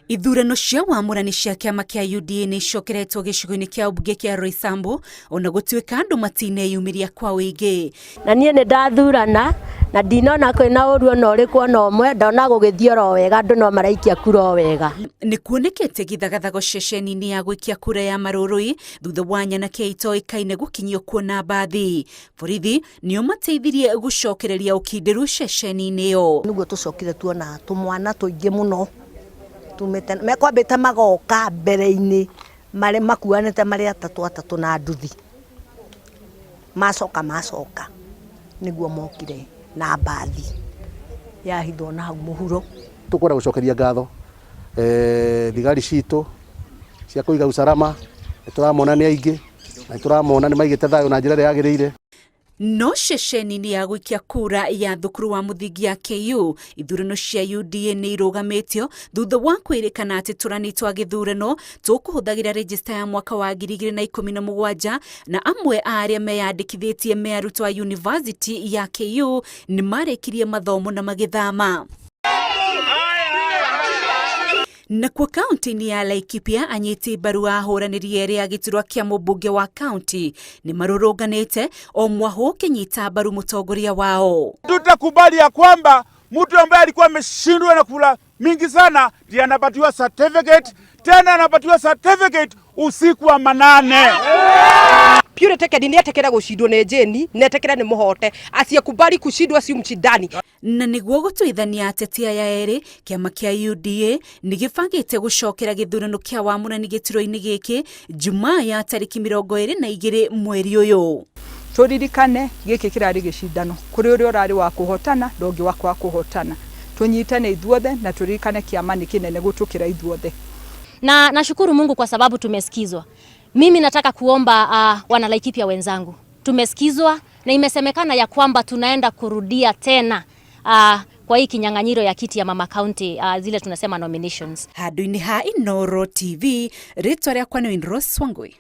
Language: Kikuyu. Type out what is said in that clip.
Ithurano cia wamũrani cia kĩama kĩa UDA nĩ icokeretwo gĩcigo-inĩ kĩa ũmbunge kĩa Roysambu ona gũtuĩka andũ matineyumĩria kwa ũingĩ. Na niĩ nĩ ndathurana na ndinona kwĩna ũru ona ũrĩkũ ona ũmwe, ndona gũgĩthiĩ oro wega, andũ no maraikia kura o wega. Nĩ kuonekete gĩthagathago ceceni-inĩ ya gũikia kura ya Marũrũi thutha wa nyanake itoĩkaine gũkinyio kuo na mbathi. Borithi nĩo mateithirie gũcokereria ũkindĩru ceceni-inĩ ĩyo. Nĩguo tũcokire tuona tũmwana tũingĩ mũno tumĩte, mekwambĩte magoka mbere-inĩ marĩ makuanĩte marĩ atatũ atatũ na nduthi, macoka macoka nĩguo mokire na mbathi yahithwo na hau mũhuro. Tũkwenda gũcokeria ngatho thigari citũ cia kũiga usalama, nĩ tũramona nĩ aingĩ na nĩ tũramona nĩ maigĩte thayũ na njĩra ĩrĩa yagĩrĩire. No ceceni-inĩ ya gũikia kura ya thukuru wa mũthingi ya KU, ithurano cia UDA nĩ irũgamĩtio thutha wa kwĩrĩkana atĩ tũrani twa gĩthurano tũkũhũthagĩra rejista ya mwaka wa 2017 na amwe a arĩa meyandĩkithĩtie me arutwo a yunivasĩtĩ ya KU nĩ marĩkirie mathomo na magĩthama. Nakuo kaunti-inĩ ya Laikipia anyiti mbaru a ahũranĩri erĩ a gĩturwa kĩa mũmbunge wa kaunti nĩ marũrũnganĩte o mwahũ ũkĩnyita mbaru mũtongoria wao. Tutakubali ya kwamba mtu ambaye alikuwa ameshindwa na kura mingi sana ndiye anapatiwa certificate, tena anapatiwa certificate usiku wa manane. Purity Kendi nĩetĩkĩre gũcindwo nĩ Jane, na etĩkĩre nĩ mũhote, asiyekubali kushindwa si mshindani. Na nĩguo gũtuithania ateti aya erĩ, kĩama kĩa UDA nĩ gĩbangĩte gũcokera gĩthurano kĩa wamũrani gĩturwa-inĩ gĩkĩ Jumaa ya tarĩki 22 mweri ũyũ. Tũririkane gĩkĩ kĩrarĩ gĩcindano, kũrĩ ũrĩa ũrarĩ wa kũhotana na ũngĩ wa kwaga kũhotana. Tũnyitane ithuothe na tũririkane kĩama nĩ kĩnene gũtũkĩra ithuothe. Na nashukuru Mungu kwa sababu tumesikizwa. Mimi nataka kuomba wana Laikipia wenzangu, tumesikizwa na imesemekana ya kwamba tunaenda kurudia tena kwa hii kinyang'anyiro ya kiti ya mama county, zile tunasema nominations. Handũ-inĩ ha Inooro TV, rĩtwa rĩakwa nĩ Rose Wangui.